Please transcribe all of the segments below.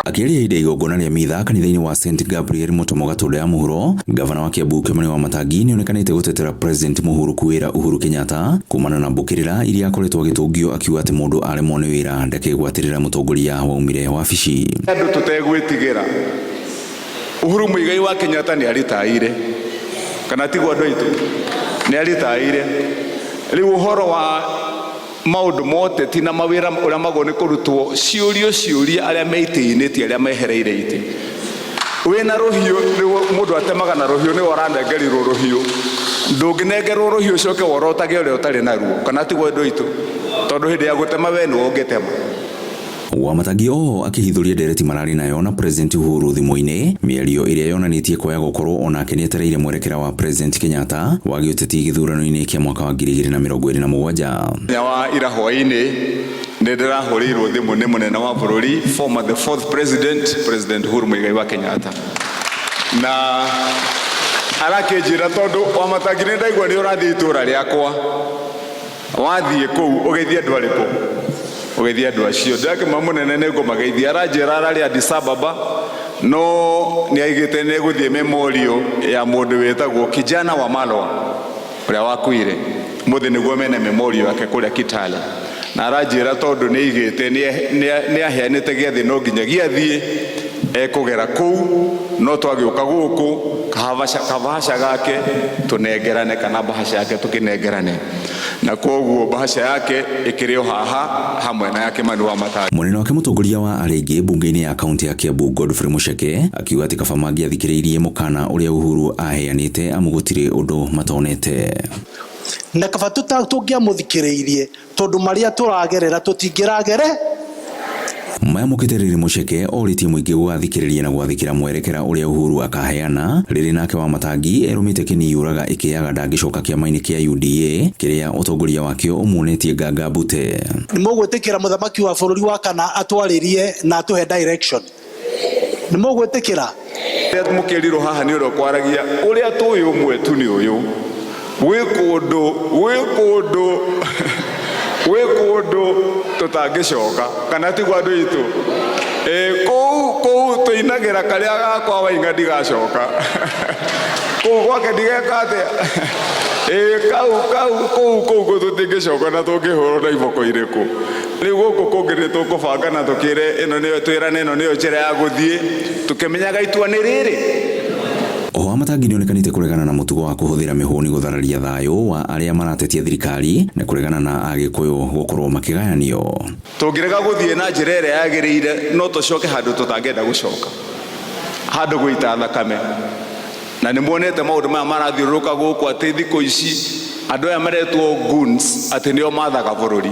Akĩaria hĩndĩ ya igongona rĩa mitha kanitha-inĩ wa St Gabriel Mũtomo Gatũndũ ya mũhuro, gavana wa Kiambu Kimani Wamatangi nĩonekanĩte gũtetera President mũhurũku wĩra Uhuru Kenyatta kumana na mbũkĩrĩra iria akoretwo agĩtũngio akiuga atĩ mũndũ aremwo nĩ wĩra ndakegwatĩrĩra mũtongoria waumire wabici. Andũ tũtegwĩtigĩra Uhuru Muigai wa Kenyatta nĩ aritaire kana tiguo andũ aitũ nĩ aritaire rĩu ũhoro wa maũndũ ma ũteti na mawĩra ũrĩa magwo nĩ kũrutwo ciũrio ciũria arĩa me itĩ-inĩ ti arĩa mehereire itĩ wĩna rũhiũ mũndũ atemaga na rũhiũ nĩwe ũranengerirwo rũhiũ ndũngĩnengerwo rũhiũ ũcoke worotage ũrĩa ũtarĩ naruo kana tiguo andũ aitũ tondũ hĩndĩ ya gũtema we nĩwe ũngĩtema. Wamatangi oho akĩhithũria ndereti mararĩ nayo na President Uhuru thimũ-inĩ, mĩario ĩrĩa yonanĩtie kwaya gũkorwo onake nĩetereire mwerekera wa President Kenyatta wa gĩũteti gĩthurano-inĩ kĩa mwaka wa 2027. Mũthenya wa ira hwaĩ-inĩ nĩ ndĩrahũrĩirwo thimũ nĩ mũnene wa bũrũri former the fourth president, President Uhuru Muigai wa Kenyatta, na arakĩnjĩra tondũ Wamatangi nĩ ndaigua nĩ ũrathiĩ itũra rĩakwa, wathiĩ kũu ũgeithie andũ arĩkũ? Ũgeithie andũ acio. Ndĩrakĩmwĩra mũnene nĩ ngũmageithia. Aranjĩra ararĩ Addis Ababa no nĩ aigĩte nĩ egũthiĩ memorial ya mũndũ wĩtagwo Kijana wa Malwa ũrĩa wakuire. Ũmũthĩ nĩguo mena memorial yake kũrĩa Kitale. Na aranjĩra tondũ nĩ aigĩte nĩ aheanĩte gĩathĩ no nginyagia athiĩ ekũgera kũu no twagĩũka gũkũ kabahasha gake tũnengerane kana bahasha yake tũkĩnengerane. Na kwoguo bahasha yake ĩkĩrĩ o haha hamwe na ya Kimani Wamatangi. Mwena wake mũtongoria wa arĩa aingĩ mbunge-inĩ ya kaunti ya Kiambu Godfrey Mucheke akiuga atĩ kaba mangĩathikĩrĩirie mũkana ũrĩa Uhuru aheanĩte amu gũtirĩ ũndũ matonete. Na kaba tũngĩamũthikĩrĩirie tondũ marĩa tũragerera tũtingĩragere. Maya mokĩte rĩrĩ Mucheke orĩtie mũingĩ gũgathikĩrĩria na gwathĩkĩra mwerekera ũrĩa Uhuru akaheana rĩrĩ nake Wamatangi erũmĩte kĩniyũraga ĩkĩyaga ndangĩcoka kĩama-inĩ kĩa UDA kĩrĩa ũtongoria wakĩo ũmuonetie nganga mbute. Nĩ mũgwĩtĩkĩra mũthamaki wa bũrũri wa kana atwarĩrie na atũhe direction? Nĩ mũgwĩtĩkĩra? Mũkĩrirwo haha nĩ ũrĩa ũkwaragia ũrĩa tũĩ ũmwe tu nĩ ũyũ gwĩ kũndũ gwĩ kũndũ gwĩ kũndũ tũtangĩcoka kana tiguo andũ aitũ kũu kũu tũinagĩra karĩa gakwa wainga ndigacoka kũu gwake ndigeka atĩa kau kau kũu kũu tũtingĩcoka na tũngĩhũrwo na iboko irĩkũ rĩu gũkũ kũngĩ nĩ tũkũbanga na tũkĩre ĩno nĩyo twĩrane ĩno nĩyo njĩra ya gũthiĩ tũkĩmenyaga itua nĩ rĩrĩ. Oho Wamatangi nĩonekanĩte kũregana na mũtugo wa kũhũthĩra mĩhũni gũthararia thayũ wa arĩa maratetia thirikari na kũregana na Agĩkũyũ gũkorwo makĩgayanio. Tũngĩrega gũthiĩ na njĩra ĩrĩa yagĩrĩire no tũcoke handũ tũtangĩenda gũcoka, handũ gũita thakame. Na nĩ muonete maũndũ maya marathiũrũrũka gũkũ atĩ thikũ ici andũ aya maretwo goons atĩ nĩo mathaga bũrũri.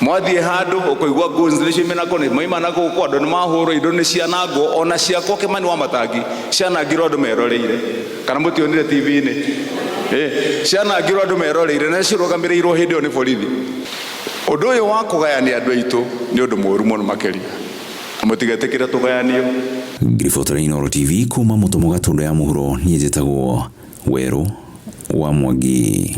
Mwathiĩ handũ ũkũigua goons nĩ ciumĩra kũ, maima na gũkũ andũ nĩ mahũrwo, indo nĩ cianangwo, ona ciakwa Kimani Wamatangi cianangirwo andũ meroreire. Kana mũtionire TV-inĩ? Cianangirwo andũ meroreire na cirũgamĩrĩirwo hĩndĩ ĩyo nĩ borithi. Ũndũ ũyũ wa kũgayania andũ aitũ nĩ ũndũ mũũru mũno makĩria. Na mũtigetĩkĩre tũgayanio. Ngĩribotera Inooro TV kuma Mũtomo Gatũndũ ya mũhuro, niĩ njĩtagwo Werũ wa Mwangi.